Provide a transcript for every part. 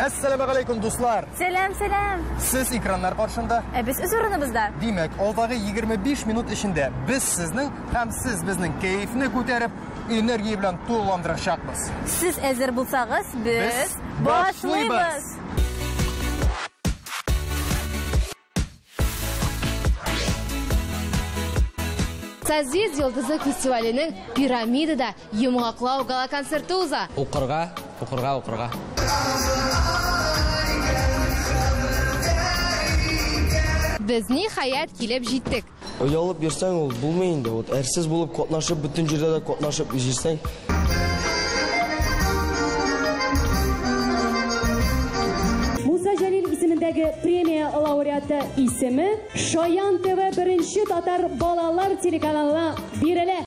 Әссәламегаләйкүм, дуслар! Сәлам, сәлам! Сез экраннар каршында. Ә без үз урыныбызда. Димәк, алдагы 25 минут эчендә без сезнең һәм сез безнең кәефне күтәреп, энергия белән тулыландырачакбыз. Сез әзер булсагыз, без башлыйбыз. Созвездие йолдызы фестиваленең Пирамидада йомгаклау гала-концерты уза. Укырга, укырга, укырга. Без ниһаять килеп җиттек. Оялып йөрсәң, ул булмый инде. Вот әрсез булып катнашып, бөтен җирдә дә катнашып йөрсәң. Муса Җәлил исемендәге премия лауреаты исеме Шаян ТВ беренче татар балалар телеканалына бирелә.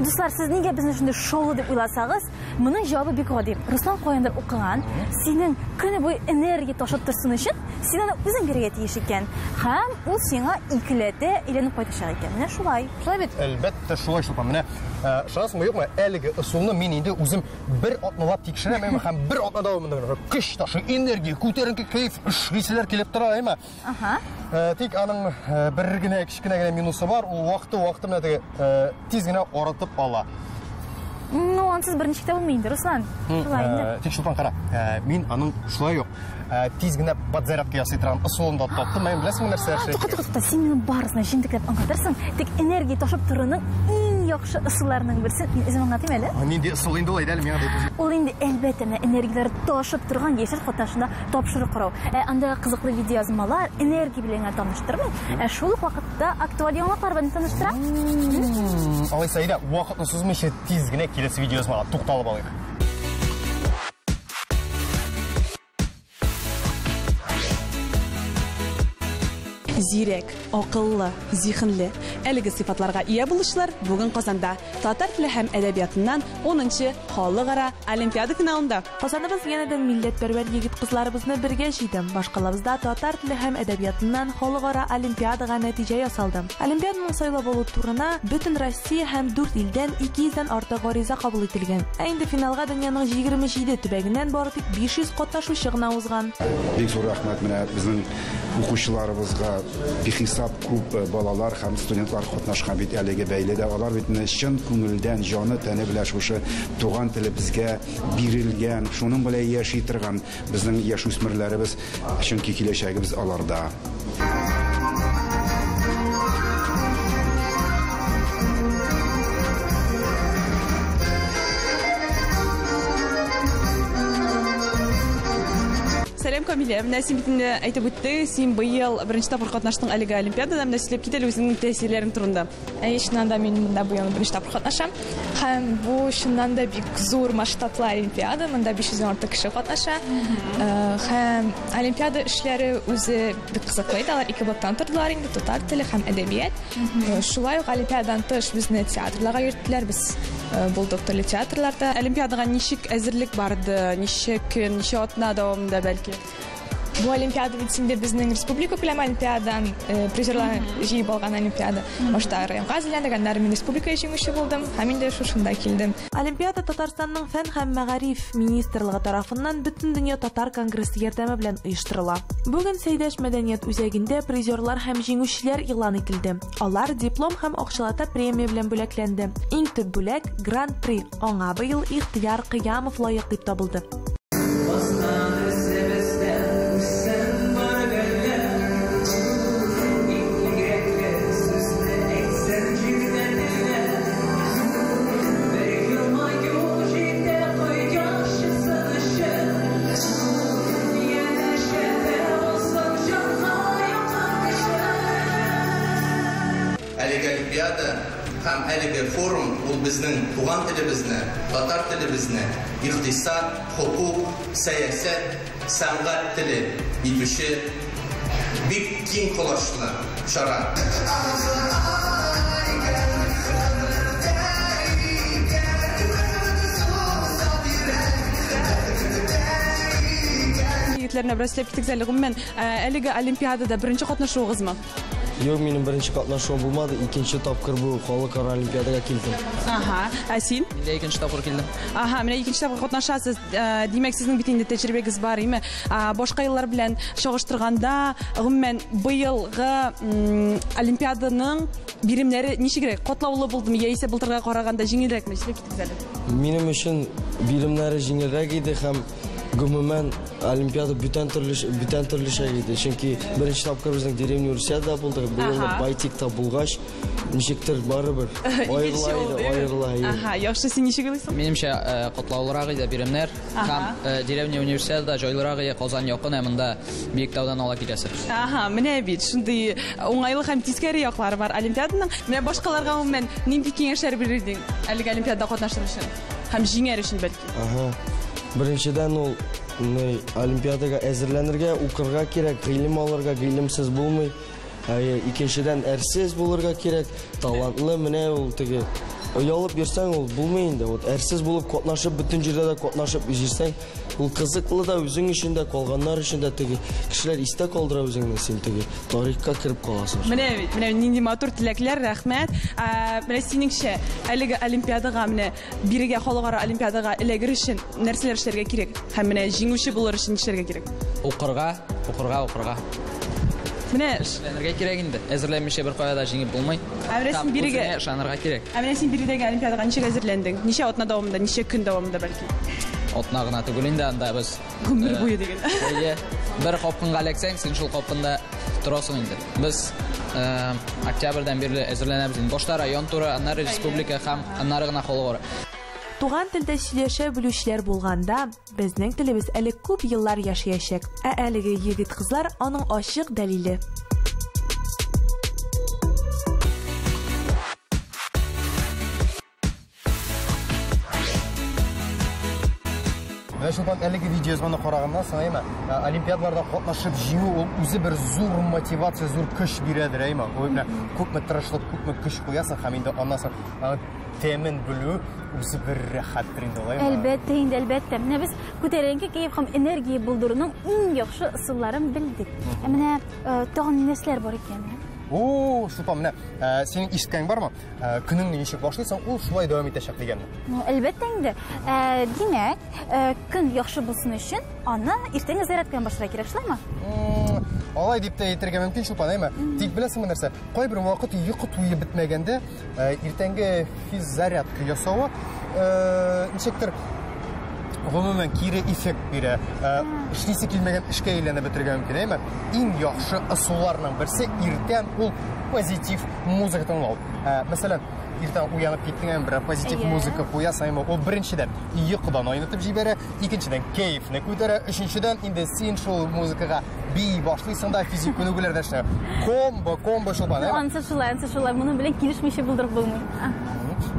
Дуслар, сез нигә безне шундый шоулы дип уйласагыз, моның җавабы бик гади. Руслан каяндыр укыган, синең көне буе энергия ташып торсын өчен, син аны үзең бирергә тиеш икән. Һәм ул сиңа икеләтә әйләнеп кайтачак икән. Менә шулай. Шулай бит? Әлбәттә, шулай, Чулпан. Менә, ышанасыңмы, юкмы, әлеге ысулны мин инде үзем бер атналап тикшерәм, һәм бер атна дәвамында менә көч ташы, энергия, күтәренке кәеф, эшлиселәр килеп тора, әйме? Ага. Тик аның бер генә кечкенә генә минусы бар, ул вакыты-вакыты менә теге тиз генә арытып ала. Ну, ансыз берничек тә булмый инде, Руслан. Шулай инде. Тик Чулпан, кара, мин аның шулай ук тиз генә подзарядка ясый торган ысулын да таптым. Мен беләсеңме нәрсә эшли? Тукта, тукта, тукта, син мине барысын җентекләп аңлатырсың. Тик энергия ташып торуның иң яхшы ысулларының берсен мин үзем аңлатыйм әле. Нинди ысул инде ул, әйдә әле миңа да әйтеп. Ул инде әлбәттә менә энергияләр ташып торган яшел катнашында тапшыру карау. Ә анда кызыклы видеоязмалар, энергия белән генә таныштырмый, ә шул ук вакытта актуаль яңалыклар белән таныштыра. Алайса, әйдә, вакытны сузмыйча тиз генә киләсе видеоязмага тукталып алыйк. Зирәк, акыллы, зиһенле. Әлеге сыйфатларга ия булучылар бүген Казанда татар теле һәм әдәбиятыннан 10нчы халыкара олимпиада финалында. Казаныбыз янәдән милләтпәрвәр егет-кызларыбызны бергә җыйды. Башкалабызда татар теле һәм әдәбиятыннан халыкара олимпиадага нәтиҗә ясалды. Олимпиаданың сайлап алу турына бөтен Россия һәм 4 илдән 200дән артык гариза кабул ителгән. Ә инде финалга дөньяның 27 төбәгеннән бары тик 500 катнашучы гына узган. Бик зур рәхмәт менә безнең укучыларыбызга, бихисап күп балалар һәм студентлар катнашкан бит әлеге бәйледә. Алар бит менә чын күңелдән, җаны тәне белән шушы туган телебезгә бирелгән, шуның белән яши торган безнең яшүсмерләребез, чөнки киләчәгебез аларда. Сәлам, Камилә. Менә син бит инде әйтеп үттең, син быел беренче тапкыр катнаштың әлеге олимпиадада. Менә сөйләп кит әле үзеңнең тәэсирләрең турында. Әйе, чыннан да мин монда быел беренче тапкыр катнашам. Һәм бу чыннан да бик зур масштаблы олимпиада. Монда 500 артык кеше катнаша. Һәм олимпиада эшләре үзе бик кызыклы иде. Алар ике блоктан тордылар инде, татар теле һәм әдәбият. Шулай ук олимпиададан тыш безне театрларга йөрттеләр. Без булдык төрле театрларда. Олимпиадага ничек әзерлек барды? Ничә көн, ничә атна дәвамында бәлки? Бу олимпиада бит инде безнең республика күләм олимпиадан призерлар җыеп алган олимпиада. Башта районга әзерләндек, аннары мин республика җиңүче булдым һәм инде шушында килдем. Олимпиада Татарстанның фән һәм мәгариф министрлыгы тарафыннан Бөтендөнья татар конгрессы ярдәме белән оештырыла. Бүген Сәйдәш мәдәният үзәгендә призерлар һәм җиңүчеләр игълан ителде. Алар диплом һәм акчалата премия белән бүләкләнде. Иң төп бүләк Гран-при. Аңа быел Ихтыяр Кыямов лаек дип табылды. Әлеге олимпиада һәм әлеге форум ул безнең туган телебезне, татар телебезне, икътисад, хукук, сәясәт, сәнгать теле итүче бик киң колачлы чара. Егетләрне бераз сөйләп китегез әле, гомумән, әлеге олимпиадада беренче катнашуыгызмы? Юк, минем беренче катнашуым булмады, икенче тапкыр бу халыкара олимпиадага килдем. Ага, ә син? Мин дә икенче тапкыр килдем. Ага, менә икенче тапкыр катнашасыз. Димәк, сезнең бит инде тәҗрибәгез бар, име? Башка еллар белән чагыштырганда, гомумән, быелгы олимпиаданың биремнәре ничегрәк? Катлаулы булдымы яисә былтырга караганда җиңелрәкме? Сөйләп китегез әле. Минем өчен биремнәре җиңелрәк иде һәм гомумән олимпиада бүтән төрлечә иде. Чөнки беренче тапкыр безнең деревня Универсиадада булдык, быел Байтикта булгач, ничектер барыбер аерыла иде, аерыла иде. Ага, яхшы, син ничек уйлыйсың? Минемчә, катлаулырак иде биремнәр. Һәм деревня Универсиадада җайлырак иде, Казан якын, ә монда Биектаудан ала киләсе. Ага, менә бит шундый уңайлы һәм тискәре яклары бар олимпиаданың. Менә башкаларга гомумән нинди киңәшләр бирер идең әлеге олимпиадада катнашыр өчен һәм җиңәр өчен бәлки? Ага. Беренчедән ул олимпиадага әзерләнергә, укырга кирәк, гыйлем алырга, гыйлемсез булмый. Икенчедән әрсез булырга кирәк, талантлы, менә ул теге оялып йөрсәң ул булмый инде. Вот әрсез булып катнашып, бөтен җирдә дә катнашып йөрсәң, ул кызыклы да үзең өчен дә, калганнар өчен дә теге кешеләр истә калдыра үзеңне, син теге тарихка кереп каласың. Менә бит, менә нинди матур теләкләр, рәхмәт. Менә синеңчә, әлеге олимпиадага, менә бирегә халыкара олимпиадага эләгер өчен нәрсәләр эшләргә кирәк? Һәм менә җиңүче булыр өчен нишләргә кирәк? Укырга, укырга, укырга. Менә әзерләнергә кирәк инде. Әзерләнмичә бер кая да җиңеп булмый. Ә менә син бирегә ышанырга кирәк. Ә менә син биредәге олимпиадага ничек әзерләндең? Ничә атна дәвамында, ничә көн дәвамында бәлки? Атна гына түгел инде, анда без гомер буе диген. Әйе, бер капкынга эләксәң, син шул капкында торасың инде. Без октябрьдән бирле әзерләнәбез инде. Башта район туры, аннары республика һәм аннары гына халыкара. Туган телдә сөйләшә белүчеләр булганда, безнең телебез әле күп еллар яшәячәк. Ә әлеге егет-кызлар аның ачык дәлиле. Менә Чулпан, әлеге видеоязманы караганнан соң, әйме, олимпиадаларда катнашып җиңү ул үзе бер зур мотивация, зур көч бирәдер, әйме. Ул менә күпме тырышлык, күпме көч куясың һәм инде аннан соң тәмен белү үзе бер рәхәттер инде, алаймы? Әлбәттә инде, әлбәттә. Менә без күтәренке кәеф һәм энергия булдыруның иң яхшы ысулларын белдек. Ә менә тагын нәрсәләр бар икән? О, Чулпан, менә синең ишеткәнең бармы? Көнеңне ничек башлыйсың, ул шулай дәвам итәчәк дигәнне. Ну, әлбәттә инде. Димәк, көн яхшы булсын өчен аны иртәнге зарядкадан башларга кирәк, шулаймы? Алай дип тә әйтергә мөмкин, Чулпан, әйме? Тик беләсеңме нәрсә? Кайбер вакыт йокы туе бетмәгәндә, иртәнге физзарядка ясавы ничектер гомумән кире эффект бирә. Эшлисе килмәгән эшкә әйләнеп бетерергә мөмкин, әйме? Иң яхшы ысулларның берсе иртән ул позитив музыка тыңлау. Мәсәлән, иртән уянып киттең, әйме, бер позитив музыка куясың, әйме, ул беренчедән йокыдан айнытып җибәрә, икенчедән кәефне күтәрә, өченчедән инде син шул музыкага бии башлыйсың да физик күнегүләр дә эшләп. Комбо, комбо Чулпан, әйме? Ансы шулай, ансы шулай. Моның белән килешмичә булдырып булмый.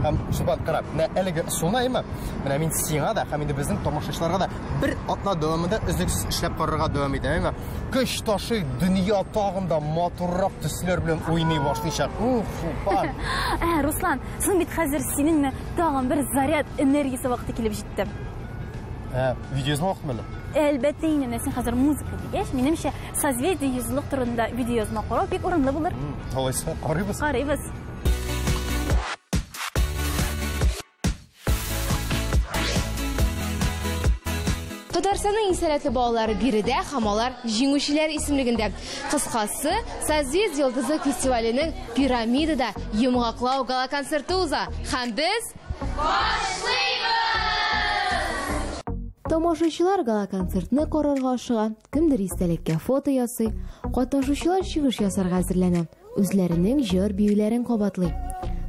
Һәм Чулпан, кара, менә әлеге ысулны, әйме? Менә мин сиңа да һәм инде безнең тамашачыларга да бер атна дәвамында өзлексез эшләп карарга дәвам итәм, әйме? Көч ташый, дөнья тагын да матуррак төсләр белән уйный башлыйчак. Уф, Чулпан. Руслан, соң бит хәзер синең менә тагын бер заряд энергиясе вакыты килеп җитте. Видеоязма вакытымы әле? Әлбәттә инде, менә син хәзер музыка дигәч, минемчә, Созвездие йөзлек турында видеоязма карау бик урынлы булыр. Алайса, карыйбыз. Карыйбыз. Татарстанның иң сәләтле балалары биредә һәм алар җиңүчеләр исемлегендә. Кыскасы, Созвездие йолдызы фестиваленең пирамидада йомгаклау гала-концерты уза. Һәм без башлыйбыз! Тамашачылар гала-концертны карарга ашыга, кемдер истәлеккә фото ясый, катнашучылар чыгыш ясарга әзерләнә, үзләренең җыр биюләрен кабатлый.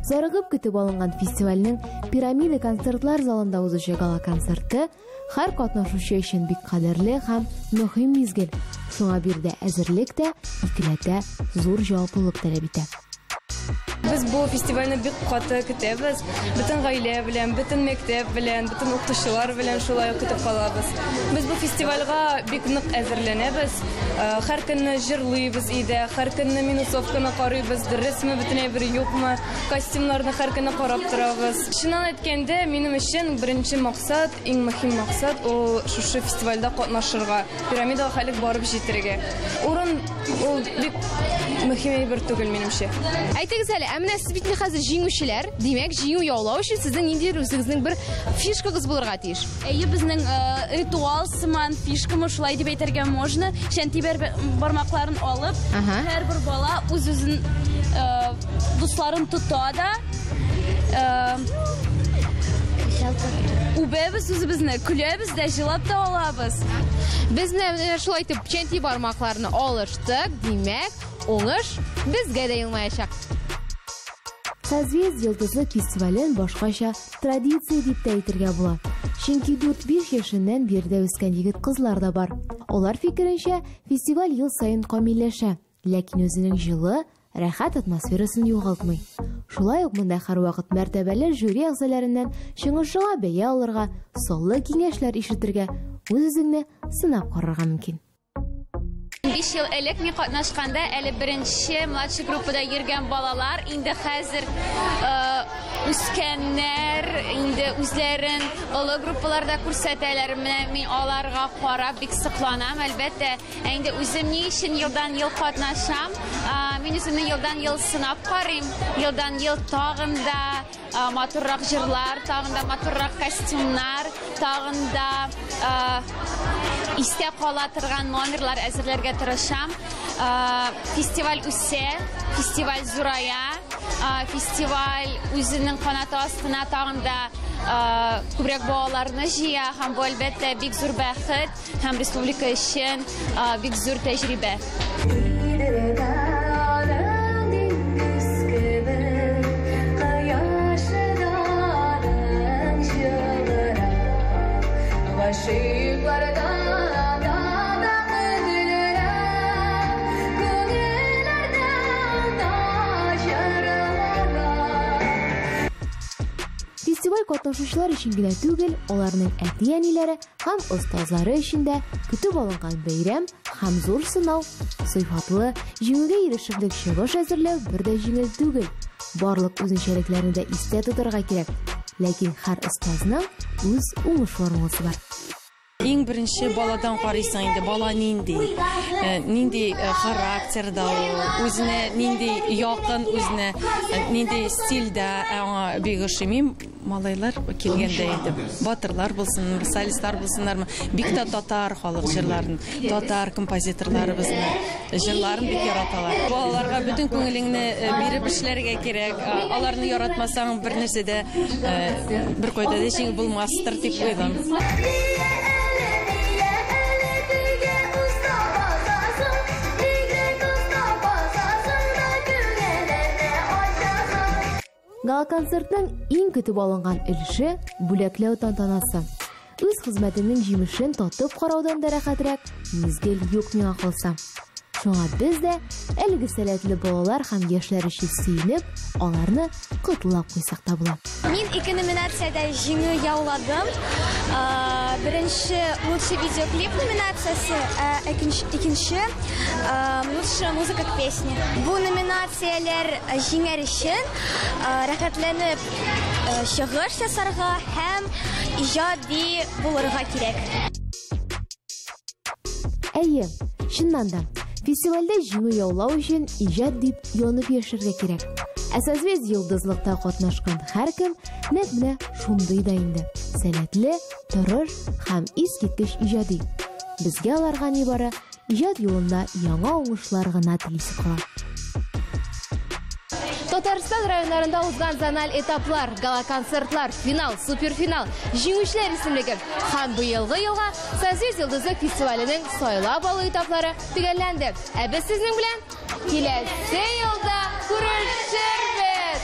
Зарыгып көтеп алынган фестивальнең пирамида концертлар залында узучы гала-концерты һәр катнашучы өчен бик кадерле һәм мөһим мизгел. Шуңа биредә әзерлек тә икеләтә зур җаваплылык таләп итә. Без бу фестивальне бик каты көтәбез. Бөтен гаилә белән, бөтен мәктәп белән, бөтен укытучылар белән шулай ук көтеп калабыз. Без бу фестивальгә бик нык әзерләнәбез. Һәр көнне җырлыйбыз өйдә, һәр көнне минусовканы карыйбыз, дөресме, бөтенләй бер юкмы, костюмнарны һәр көнне карап торабыз. Чыннан әйткәндә, минем өчен беренче максат, иң мөһим максат ул шушы фестивальдә катнашырга, пирамидага хәлек барып җитәргә. Урын Ул бик мөһим әйбер түгел, минемчә. Әйтегез әле, ә менә сез бит инде хәзер җиңүчеләр, димәк, җиңү яулау өчен сезнең ниндидер үзегезнең бер фишкагыз булырга тиеш. Әйе, безнең ритуал сыман фишкамы, шулай дип әйтергә можно. Чәнти бармакларын алып, һәрбер бала үз-үзен дусларын тота да, үбәбез үзебезне, көләбез дә, җылап та алабыз. Без менә шулай итеп чәнти бармакларны алыштык, димәк, уңыш безгә дә елмаячак. Созвездие Йолдызлык фестивален башкача традиция дип тә әйтергә була. Чөнки 4-5 яшеннән биредә үскән егет-кызлар да бар. Алар фикеренчә, фестиваль ел саен камилләшә, ләкин үзенең җылы, рәхәт атмосферасын югалтмый. Шулай ук монда һәрвакыт мәртәбәле жюри әгъзаларыннан чыгышыңа бәя алырга, саллы киңәшләр ишетергә, үз-үзеңне сынап карарга мөмкин. 5 ел элек мин катнашканда әле беренче младший группада йөргән балалар инде хәзер үскәннәр, инде үзләрен олы группаларда күрсәтәләр. Менә мин аларга карап бик сокланам, әлбәттә. Ә инде үзем ни өчен елдан-ел катнашам? Мин үземне елдан-ел сынап карыйм. Елдан-ел тагын да матуррак җырлар, тагын да матуррак костюмнар, тагын да истә кала торган номерлар әзерләргә тырышам. Фестиваль үсә, фестиваль зурая, фестиваль үзенең канаты астына тагын да күбрәк балаларны җыя һәм бу әлбәттә бик зур бәхет һәм республика өчен бик зур тәҗрибә. Фестиваль катнашучылар өчен генә түгел, аларның әти-әниләре һәм остазлары өчен дә көтеп алынган бәйрәм һәм зур сынау. Сыйфатлы, җиңүгә ирешерлек чыгыш әзерләү бер дә җиңел түгел. Барлык үзенчәлекләрне дә истә тотарга кирәк. Ләкин һәр остазның үз уңыш формуласы бар. Иң беренче баладан карыйсың инде, бала нинди, нинди характерда ул, үзенә нинди якын, үзенә нинди стильдә аңа бик ошый. Мин малайлар килгәндә инде батырлар булсын, солистлар булсыннармы, бик тә татар халык җырларын, татар композиторларыбызны җырларын бик яраталар. Балаларга бөтен күңелеңне биреп эшләргә кирәк. Аларны яратмасаң, бер нәрсә дә, бер кайда да җиңел булмастыр дип уйлыйм. Гала-концертның иң көтеп алынган өлеше бүләкләү тантанасы. Үз хезмәтеңнең җимешен татып караудан да рәхәтрәк мизгел юк миңа калса. Шуңа без дә әлеге сәләтле балалар һәм яшьләр өчен сөенеп, аларны котлап куйсак та була. Мин ике номинациядә җиңү яуладым. Беренче лучший видеоклип номинациясе, икенче лучшая музыка к песне. Бу номинацияләр җиңәр өчен рәхәтләнеп чыгыш ясарга һәм иҗади булырга кирәк. Әйе, чыннан да, фестивальдә җиңү яулау өчен иҗат дип янып яшәргә кирәк. Ә Созвездие Йолдызлыкта катнашкан һәркем нәкъ менә шундый да инде. Сәләтле, тырыш һәм искиткеч иҗади. Безгә аларга нибары иҗат юлында яңа уңышлар гына телисе кала. Татарстан районнарында узган зональ этаплар, гала-концертлар, финал, суперфинал, җиңүчеләр исемлеге һәм быелгы елга Созвездие Йолдызлык фестиваленең сайлап алу этаплары төгәлләнде. Ә без сезнең белән киләсе елда күрешербез.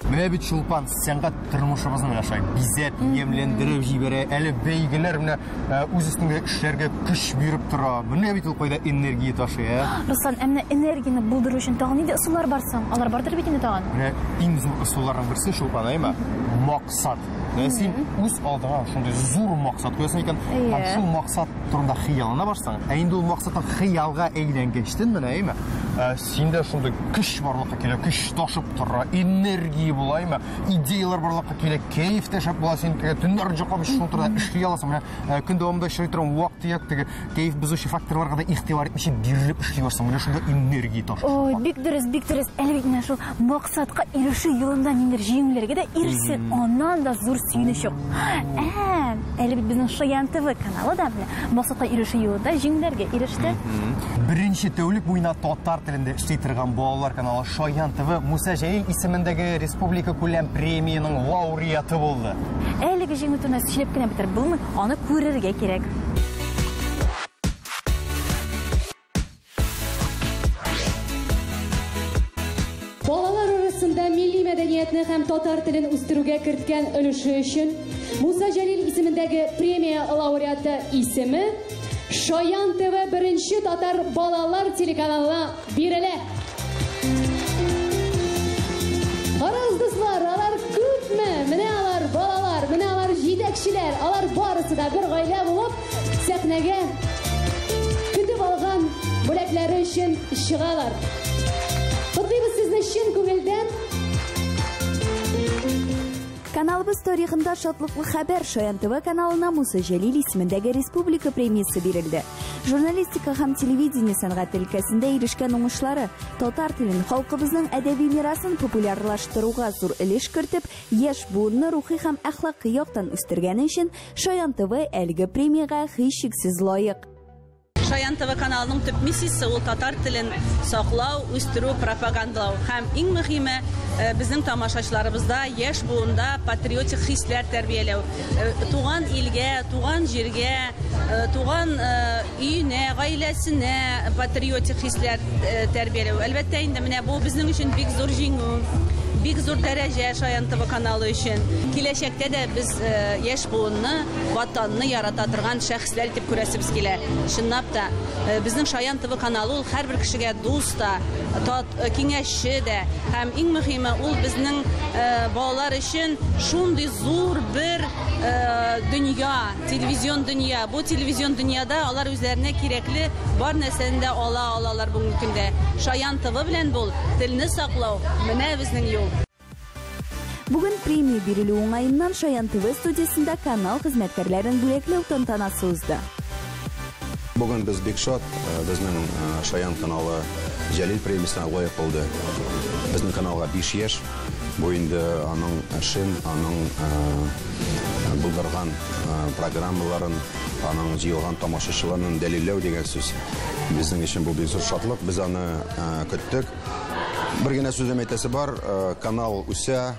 Менә бит Чулпан сәнгать тормышыбызны менә шулай бизәп, ямьләндереп җибәрә. Әле бәйгеләр менә үз өстеңгә эшләргә көч биреп тора. Менә бит ул кайда энергия ташый, ә? Руслан, ә менә энергияне булдыру өчен тагын нинди ысуллар бар соң? Алар бардыр бит инде тагын. Менә иң зур ысулларның берсе Чулпан, әйме? Максат. Менә син үз алдыңа шундый зур максат куясың икән, һәм шул максат турында хыяллана башласаң, ә инде ул максатың хыялга әйләнгәчтен менә, әйме? Синдә шундый көч барлыкка килә, көч ташып тора, энергия була, әйме, идеялар барлыкка килә, кәеф тә шәп була, син теге төннәрен йокламыйча шул турыда эшли аласың. Менә көн дәвамында очрый торган вак-төяк теге кәеф бозучы факторларга да игътибар итмичә бирелеп эшли барсың. Менә шунда энергия ташып. Ой, бик дөрес, бик дөрес. Әле бит менә шул максатка ирешү юлында ниндидер җиңүләргә дә ирешсәң, аннан да зур сөенеч юк. Ә, әле бит безнең Шаян ТВ каналы да менә максатка ирешү юлында җиңүләргә иреште. Беренче тәүлек буена татар телендә эшли торган балалар каналы Шаян ТВ Муса Җәлил исемендәге республика күләм премиянең лауреаты булды. Әлеге җиңү турында сөйләп кенә бетереп булмый, аны күрергә кирәк. Балалар арасында милли мәдәниятне һәм татар телен үстерүгә керткән өлеше өчен Муса Җәлил исемендәге премия лауреаты исеме Шаян ТВ беренче татар балалар телеканалына бирелә. Карагыз, дуслар, алар күпме? Менә алар балалар, менә алар җитәкчеләр, алар барысы да бер гаилә булып сәхнәгә көтеп алган бүләкләре өчен чыгалар. Котлыйбыз сезне чын күңелдән. Каналыбыз тарихында шатлыклы хәбәр Шаян ТВ каналына Муса Җәлил исемендәге республика премиясе бирелде. Журналистика һәм телевидение сәнгате өлкәсендә ирешкән уңышлары, татар телен, халкыбызның әдәби мирасын популярлаштыруга зур өлеш кертеп, яшь буынны рухи һәм әхлакый яктан үстергәне өчен Шаян ТВ әлеге премиягә һичшиксез лаек. Шаян ТВ каналының төп миссиясе ул татар телен саклау, үстерү, пропагандалау һәм иң мөһиме безнең тамашачыларыбызда яшь буында патриотик хисләр тәрбияләү, туган илгә, туган җиргә, туган өенә, гаиләсенә патриотик хисләр тәрбияләү. Әлбәттә инде менә бу безнең өчен бик зур җиңү, бик зур дәрәҗә Шаян ТВ каналы өчен. Киләчәктә дә без яшь буынны, ватанны ярата торган шәхесләр итеп күрәсебез килә. Чынлап та безнең Шаян ТВ каналы ул һәрбер кешегә дус та, киңәшче дә һәм иң мөһиме ул безнең балалар өчен шундый зур бер дөнья, телевизион дөнья. Бу телевизион дөньяда алар үзләренә кирәкле бар нәрсәне дә ала алалар бүгенге көндә. Шаян ТВ белән бул, телне саклау, менә безнең юл. Бүген премия бирелү уңаеннан Шаян ТВ студиясендә канал хезмәткәрләрен бүләкләү тантанасы узды. Бүген без бик шат, безнең Шаян каналы Җәлил премиясенә лаек булды. Безнең каналга 5 яшь. Бу инде аның эшен, аның булдырган программаларын, аның җыелган тамашачыларын дәлилләү дигән сүз. Безнең өчен бу бик зур шатлык. Без аны көттек. Бер генә сүзем әйтәсе бар, канал үсә,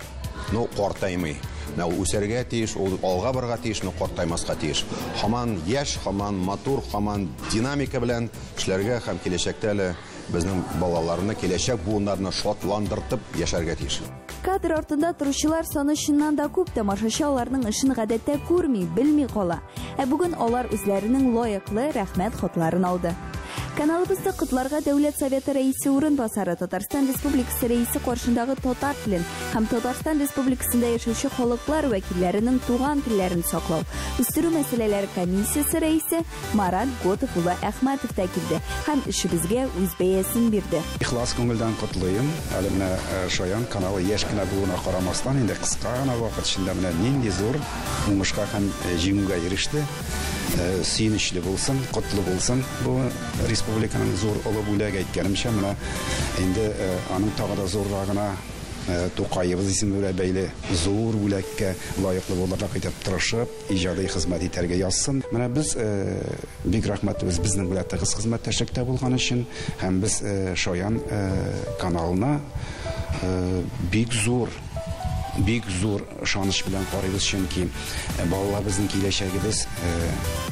но картаймый. Менә ул үсәргә тиеш, ул алга барырга тиеш, но картаймаска тиеш. Һаман яшь, һаман матур, һаман динамика белән эшләргә һәм киләчәктә әле безнең балаларны, киләчәк буыннарны шатландыртып яшәргә тиеш. Кадр артында торучылар саны чыннан да күп, тамашачы аларның эшен гадәттә күрми, белми кала. Ә бүген алар үзләренең лаеклы рәхмәт хатларын алды. Каналыбызды котларга Дәүләт Советы рәисе урынбасары, Татарстан Республикасы рәисе каршындагы татар телен һәм Татарстан Республикасында яшәүче халыклар вәкилләренең туган телләрен саклау, үстерү мәсьәләләре комиссиясе рәисе Марат Готов улы Әхмәтов та килде һәм эшебезгә үз бәясен бирде. Ихлас күңелдән котлыйм. Әле менә Шаян каналы яшь кенә булуына карамастан, инде кыска гына вакыт эчендә менә нинди зур уңышка һәм җиңүгә иреште. Сөенечле булсын, котлы булсын бу республиканың зур олы бүләге, әйткәнемчә, менә инде аның тагы да зуррагына Тукаебыз исеме белән бәйле зур бүләккә лаеклы булырлык итеп тырышып, иҗади хезмәт итәргә язсын. Менә без бик рәхмәтлебез безнең белән тыгыз хезмәттәшлектә булган өчен һәм без Шаян каналына бик зур ышаныч белән карыйбыз, чөнки балалар безнең киләчәгебез.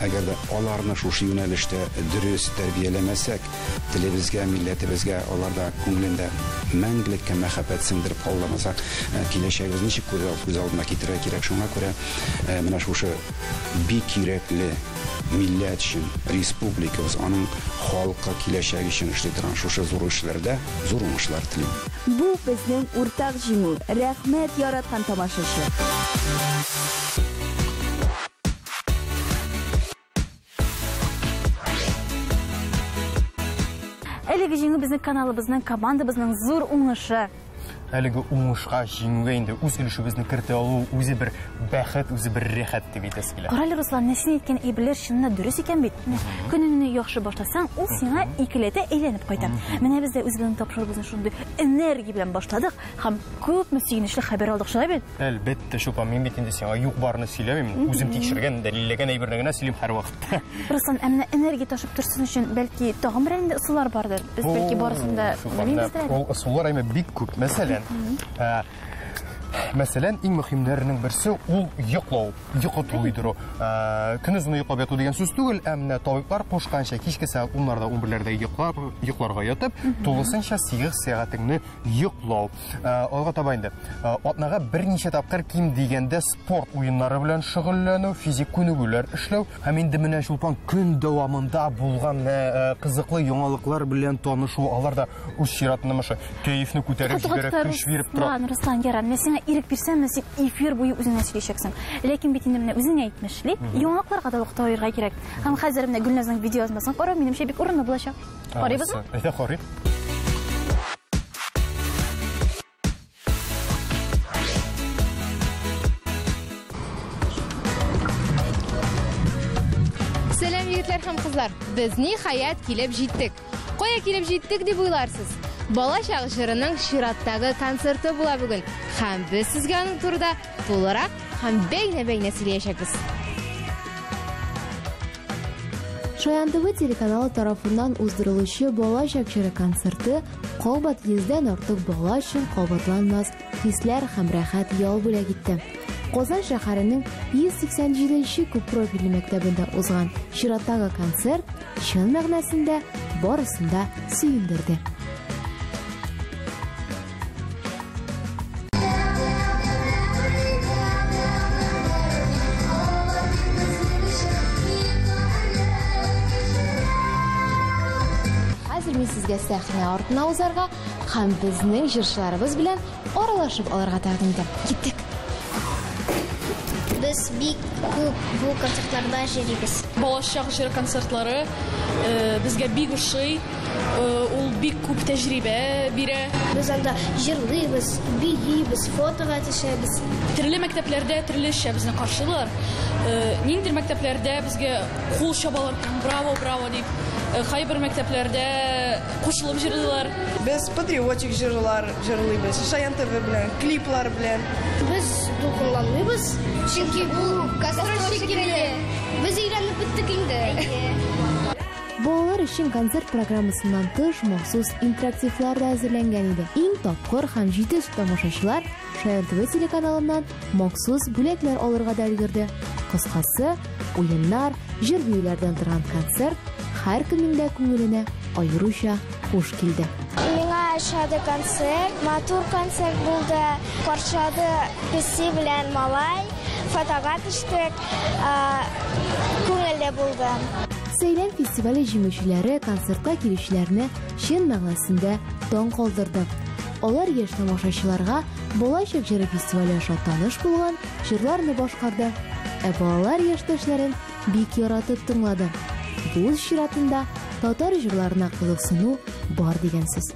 Әгәр дә аларны шушы юнәлештә дөрес тәрбияләмәсәк, телебезгә, милләтебезгә аларда күңелендә мәңгелеккә мәхәббәт сеңдереп калдырмасак, киләчәгебез ничек күз алдына китерергә кирәк. Шуңа күрә менә шушы бик кирәкле милләт өчен, республикабыз, аның халкы киләчәге өчен эшли торган шушы зур эшләрдә зур уңышлар телим. Бу безнең уртак җиңү. Рәхмәт яраткан тамашачы. Әле Әлеге җиңү безнең каналыбызның, командабызның зур уңышы. Әлеге уңышка, җиңүгә инде үз өлешебезне кертә алу үзе бер бәхет, үзе бер рәхәт дип әйтәсе килә. Карале, Руслан, менә син әйткән әйберләр чыннан да дөрес икән бит. Менә көнеңне яхшы башласаң, ул сиңа икеләтә әйләнеп кайта. Менә без дә үзебезнең тапшыруыбызны шундый энергия белән башладык һәм күпме сөенечле хәбәр алдык, шулай бит? Әлбәттә, Чулпан, мин бит инде сиңа юк-барны сөйләмим. Үзем тикшергән, дәлилләгән әйберне генә сөйлим һәрвакытта. Руслан, ә менә энергия ташып торсын өчен, бәлки, тагын берәр нинди ысуллар бардыр? Без бәлки барысын да белмибездер әле. Ул ысуллар әйме бик күп. Мәсәлән, мәсәлән, иң мөһимнәренең берсе ул йоклау, йокы туйдыру. Көнозын йоклап яту дигән сүз түгел, ә менә табиблар кушканча кичке сәгать уннарда, унберләрдә йоклап, йокларга ятып, тулысынча 8 сәгатеңне йоклау. Алга таба инде, атнага берничә тапкыр ким дигәндә спорт уеннары белән шөгыльләнү, физик күнегүләр эшләү һәм инде менә Чулпан көн дәвамында булган кызыклы яңалыклар белән танышу, алар да үз чиратында мошы кәефне күтәреп җибәрә, көч биреп тора. Руслан, Руслан, ярар, менә сиңа ирек бирсәм, менә син эфир буе үзеңнән сөйләячәксең. Ләкин бит инде менә үзең әйтмешли, яңалыкларга да вакыт аерырга кирәк. Һәм хәзер менә Гөлназның видео язмасын карау, минемчә, бик урынлы булачак. Карыйбызмы? Әйдә, карыйк. Сәлам, егетләр һәм кызлар. Без ниһаять килеп җиттек. Кая килеп җиттек дип уйларсыз? Балачак җырының чираттагы концерты була бүген. Һәм без сезгә аның турында тулырак һәм бәйнә-бәйнә сөйләячәкбез. Шаян ТВ телеканалы тарафыннан уздырылучы Балачак җыры концерты кабат йөздән артык бала өчен кабатланмас хисләр һәм рәхәт ял бүләк итте. Казан шәһәренең 187 күппрофильле мәктәбендә узган чираттагы концерт чын мәгънәсендә барысын да сөендерде. Хәзер мин сезгә сәхнә артына узарга һәм безнең җырчыларыбыз белән аралашып алырга тәкъдим итәм. Киттек. Без бик күп бу концертларда йөрибез. Балачак җыр концертлары безгә бик ошый. Ул бик күп тәҗрибә бирә. Без анда җырлыйбыз, биибез, фотога төшәбез. Төрле мәктәпләрдә төрлечә безне каршылар. Ниндидер мәктәпләрдә безгә кул чабалар, прям браво, браво дип. Кайбер мәктәпләрдә кушылып җырлыйлар. Без патриотик җырлар җырлыйбыз, Шаян ТВ белән, клиплар белән. Без дулкынланмыйбыз, чөнки бу гастроль шикелле. Без өйрәнеп беттек инде. Балалар өчен концерт программасыннан тыш махсус интерактивлар да әзерләнгән иде. Иң тапкыр һәм җитез тамашачылар Шаян ТВ телеканалыннан махсус бүләкләр алырга да өлгерде. Кыскасы, уеннар, җыр-биюләрдән торган концерт һәркемнең дә күңеленә аеруча хуш килде. Миңа ошады концерт, матур концерт булды. Каршылады песи белән малай, фотога төштек, күңелле булды. Сәйлән фестивале җиңүчеләре концертка килүчеләрне чын мәгънәсендә таң калдырды. Алар яшь тамашачыларга Балачак җыры фестивале аша таныш булган җырларны башкарды. Ә балалар яшьтәшләрен бик яратып тыңлады. Бу үз чиратында татар җырларына кызыксыну бар дигән сүз.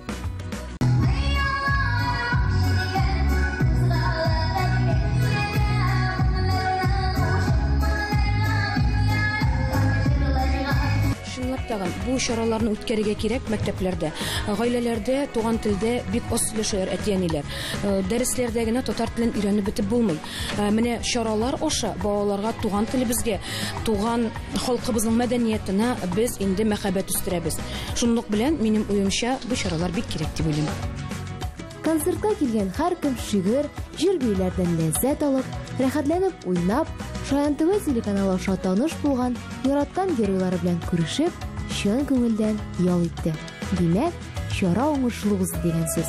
Чынлап тагын бу чараларны үткәрергә кирәк мәктәпләрдә. Гаиләләрдә туган телдә бик аз сөйләшәләр әти-әниләр. Дәресләрдә генә татар телен өйрәнеп бетеп булмый. Менә чаралар аша балаларга туган телебезгә, туган халкыбызның мәдәниятенә без инде мәхәббәт үстерәбез. Шунлык белән минем уемча бу чаралар бик кирәк дип уйлыйм. Концертка килгән һәркем шигырь, җыр-биюләрдән ләззәт алып, рәхәтләнеп уйнап, Шаян ТВ телеканалы аша таныш булган, яраткан геройлары белән күрешеп, чын күңелдән ял итте. Димәк, чара уңышлы узды дигән сүз.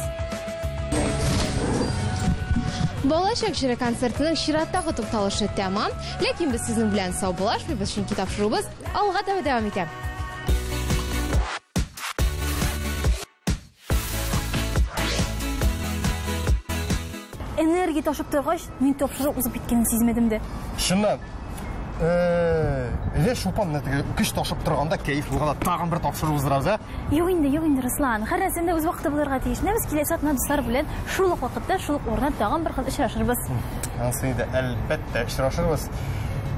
Балачак җыры концертының чираттагы тукталышы тәмам, ләкин без сезнең белән саубуллашмыйбыз, чөнки тапшыруыбыз алга таба дәвам итә. Энергия ташып торгач, мин тапшыру узып киткәнен сизмәдем дә. Чыннан, Әле Чулпан, менә теге көч ташып торганда, кәеф булганда тагын бер тапшыру уздырабыз, ә? Юк инде, юк инде, Руслан. Һәр нәрсәнең дә үз вакыты булырга тиеш. Менә без киләсе атна дуслар белән шул ук вакытта, шул ук урында тагын бер кат очрашырбыз. Анысы инде, әлбәттә, очрашырбыз.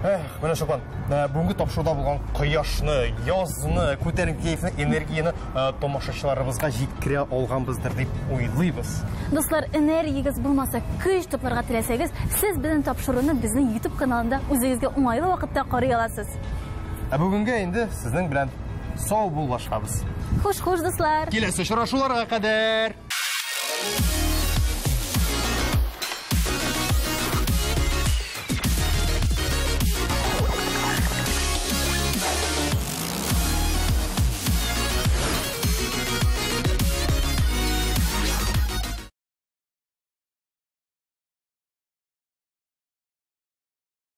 Эх, менә Чулпан, бүгенге тапшыруда булган кояшны, язны, күтәренке кәефне, энергияне тамашачыларыбызга җиткерә алганбыздыр дип уйлыйбыз. Дуслар, энергиягез булмаса, көч тупларга теләсәгез, сез безнең тапшыруны безнең YouTube каналында үзегезгә уңайлы вакытта карый аласыз. Ә бүгенгә инде сезнең белән саубуллашабыз. Хуш-хуш, дуслар. Киләсе очрашуларга кадәр.